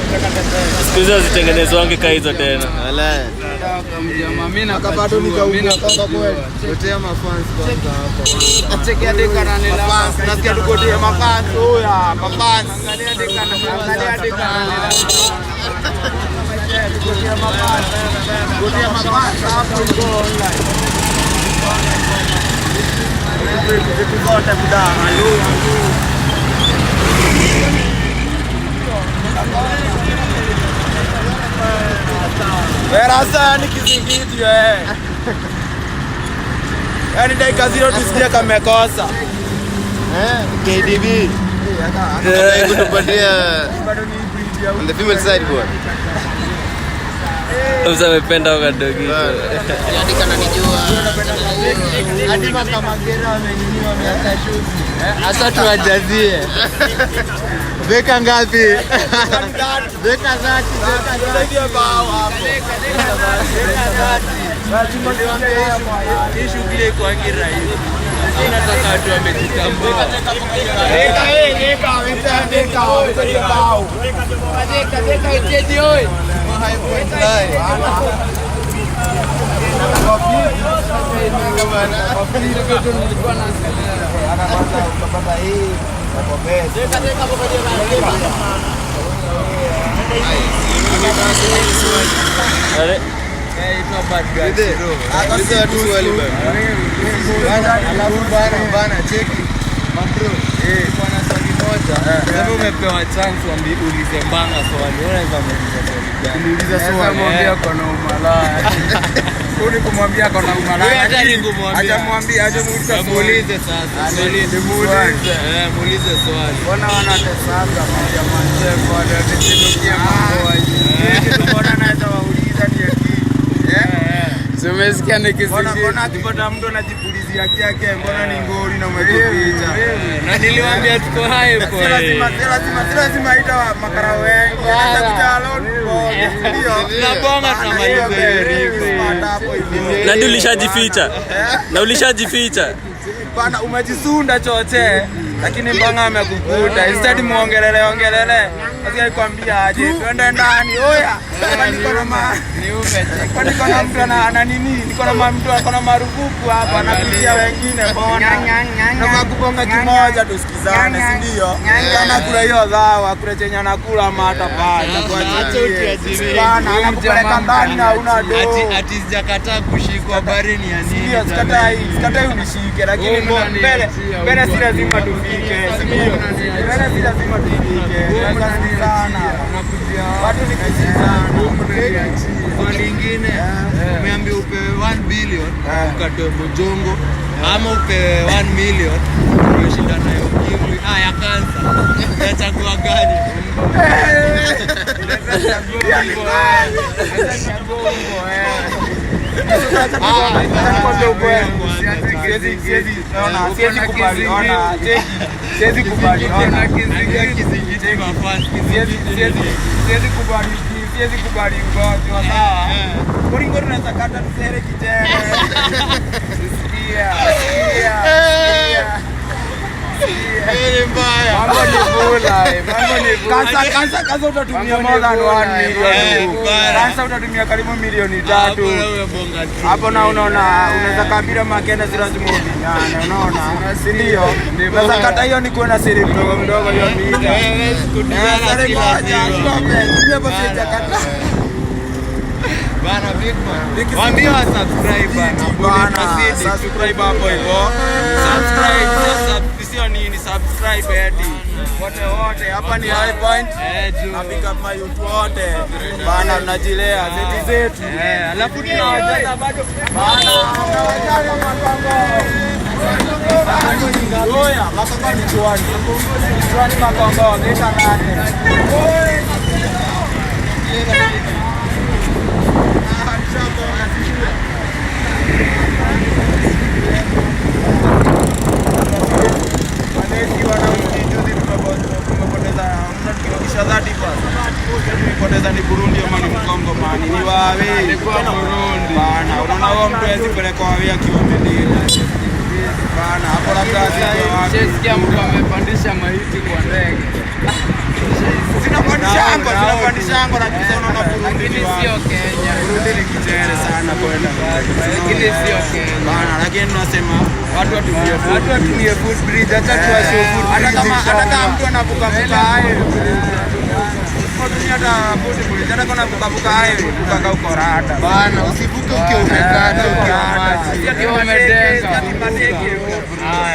Siku hizi hazitengenezwangi ka hizo tena. Wala. Mimi na Bado nikaunga kweli. Letea mafans kwanza hapa. Cheki hadi kanani la Mafans, nasikia tuko dia mafans oya, mafans. Angalia hadi kanani, angalia hadi kanani la. Gotea mafans hapo iko online. Vitu zote buda. Verasa ni kizingiti eh. Yaani dakika zero tusikie kamekosa. Eh, KDB. Hebu tupatie on the female side boy. Mzee amependa ukadogito. Hadi kananijua. Hadi makamagera wamenini wameanza shughuli. Sasa tuwajazie. Beka ngapi? Beka 30, beka Tusaidie bao hapo. Hii shughuli iko rahisi. Sisi nataka watu wamejitambua. Deka eh, deka, wamesema deka, wamesaidia bao. Are, Alafu bana bana cheki. Mabro. Kwa swali moja. Sasa umepewa chance ulize Mbanga swali. Unaweza muuliza swali gani? Muuliza swali. Mwambia kona umalaya. Uli kumwambia kona umalaya. Wewe hata ni kumwambia. Hajamwambia, hajamuuliza swali. Muulize sasa. Muulize. Eh, muulize swali. Mbona wanatesanga majamaa chef wale wakichinukia mambo aje? Mbona naweza wauliza ni eti? Eh? Umesikia Mbona mbona akipata mtu anajipulizia yake, mbona ni ngori na umejificha? Na niliwaambia tuko hai Si lazima, si lazima, si lazima ita makara wengi. Hata kuja alone bonge, ndio. Tunabonga tunamaliza hiyo riko. Smart hapo hivyo. na ndio ulishajificha. Na ulishajificha. Bana umejisunda choche lakini mbanga amekukuta. Instead muongelele ongelele. Sasa ikwambia aje twende ndani. Oya, kwani niko na ma kwani niko na mtu ana nini? Niko na mtu ako na marufuku hapa anapitia wengine mbona? Na kubonga kimoja tusikizane, si ndio? Kama kula hiyo dhawa, kula chenye anakula ama hata pacha. Acha utiajirie. Bana anakupeleka ndani na una do. Ati sijakataa kushikwa, habari ni ya nini? Ndio, sikatai, sikatai unishike lakini mbele mbele si lazima tufike, si ndio? Mbele si lazima tufike. Tunasikizana. Watu ni kusikizana. Swali lingine, umeambiwa upewe 1 billion ukatoe mojongo ama upewe 1 million umeshinda nayo ukimwi, ya kansa. Utachagua gani? Nikwambie ukweli. Siwezi kubali. Ona, cheki. Siwezi kubali. Ona. Siwezi kubali. Siwezi kubali ugonjwa, sawa? Kuringo tunaweza kata tusere kichele. Sikia. Sikia. Mambo ni vula, eh, mambo ni vula. Kansa, kansa utatumia more than 1 million. Kansa utatumia karibu milioni 3. Hapo na unaona unaweza kabila makenda si lazima ubinyane, unaona? Si ndio? Unaweza kata hiyo ni kuona siri mdogo mdogo hiyo mita. Sare moja, mimi hapo sijakata. Bana big man. Waambie wa subscribe bana. Bana, subscribe hapo hivyo. Subscribe, sio nini, subscribe eti. Wote wote hapa ni High Point. Na pick up my youth wote. Bana tunajilea zetu zetu. Alafu tunawajaza bado. Bana tunawajaza makongo. Oya, makongo ni chuani. Chuani makongo, mita 8. Walezi wanarudi juzi tumepoteza kisha 30 tumepoteza ni Burundi ama ni Mkongo mani ni wawe Burundi bana, unaona huo mtu hawezi pelekwa wawe akiwa Medina bana, hapo labda wapi Sikia mtu amepandisha maiti kwa ndege. Zinapandishangwa, Ishango lakini sasa unaona Burundi Lakini ni wapi? sio Kenya. Burundi ni kichere sana kwenda. Lakini sio Kenya. Bana, lakini tunasema watu watumie foot. Watu watumie footbridge, acha tuwashe Hata footbridge. kama hata kama mtu anavuka vuka highway. Usipotumia hata footbridge, hata kama unavuka vuka highway, vuka kama uko rada. Bana, usivuke ukiwa umekata ukiwa maji. Ukiwa umedenga.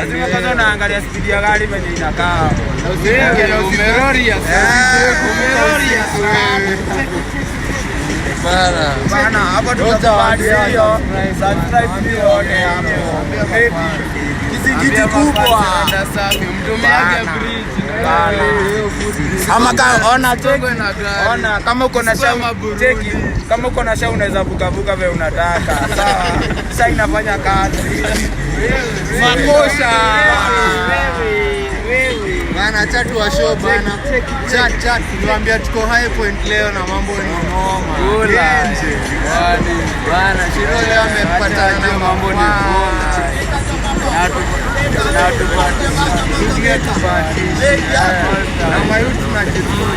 Lazima kwanza unaangalia spidi ya gari venye inakaa. Wewe umeroria Umeroria sana. Bana. Bana, hapo tutakubali hiyo. Subscribe hiyo wote hapo. Kizingiti kubwa. Safi, mtumiage bridge. Bana. Ama kama ona cheki. Togwe na gari. Ona kama uko na Sikuwa shau maburudi. cheki. Kama uko na shau unaweza vuka vuka vile unataka. Sawa. Sasa inafanya kazi. Makosha. Bana, acha tuwashow bana. Chat chat, tuliwaambia tuko high point leo na mambo ni noma. Kula. Genje. Bana, Shiro leo amepatana na mambo ni Na mayuti tunajifuna.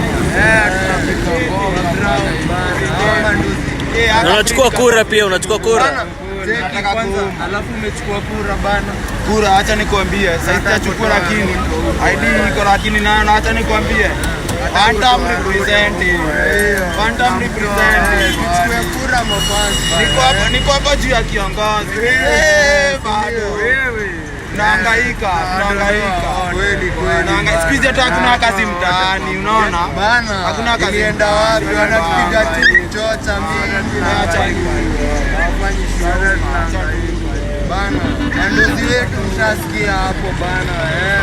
Ngoma nduzi. Na unachukua kura pia, unachukua kura. Cheki kwanza, Alafu umechukua kura bana. Kura, acha nikwambie, sasa sitachukua lakini ID iko lakini nayo, acha nikwambie. One time representing. One time representing. Tuchukue kura mafansi. Niko hapa juu ya kiongozi. Eh, bado. Tunahangaika, tunahangaika. Kweli kweli. Tunahangaika. Siku hizi hata hakuna kazi mtaani, unaona? Bana, Hakuna kazi ilienda mtaani. wapi? Wanatupiga tu chocha mingi. Acha Hawafanyi shughuli. Bana, wanduzi wetu mshasikia hapo bana. Eh,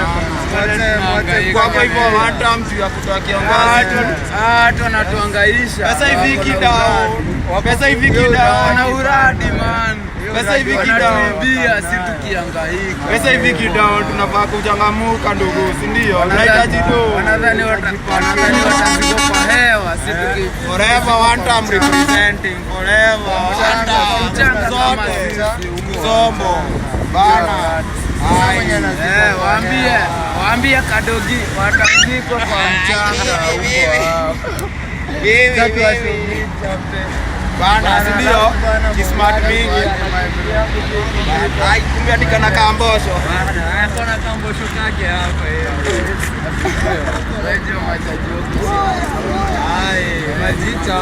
bana. Mwache Kwa hapo hivyo one time juu ya kutoa kiongozi. Watu wanatuhangaisha. Pesa hivi kidao. Pesa hivi kidao. Wana uradi man. Pesa hivi kidao. Wanatuibia si tukihangaika. Pesa hivi kidao tunafaa kuchangamuka ndugu, si ndio? Unahitaji do. Wanadhani watazikwa kwa hewa si tuki Forever one time representing forever one time. Mchanga kama Zote. sisi. Mzombo. Bana. Ai. Eh, waambie kadogi watazikwa kwa mchanga huko. Mimi. Bana, si ndio? Kismart mingi. Ai, kumbe hadi kana kambosho. Bana, akona kambosho kake hapa yeye. Wewe machajoki. Ai, majicha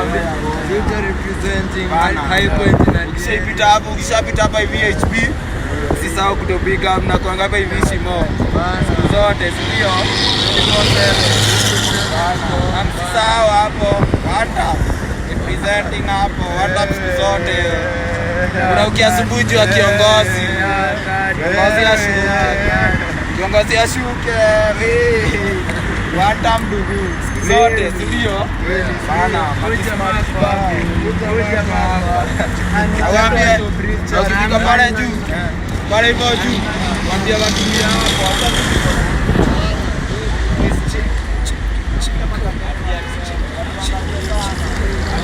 Juja representing Bana. high point na Ukishapita hapo, ukishapita hapa hivi HP, usisahau kutopiga mnakuanga hapa hivi shimo. Siku zote, si ndio? Bana, na msisahau hapo, hata representing hapo, hata siku zote. Unaukia asubuhi juu ya kiongozi. Kiongozi ashuke. Kiongozi ashuke. Wata mdugu. Siku zote, si ndio? Bana, makismart kibao. Nawaambia, na ukifika pale juu, pale hivyo juu, waambie watumie hapo.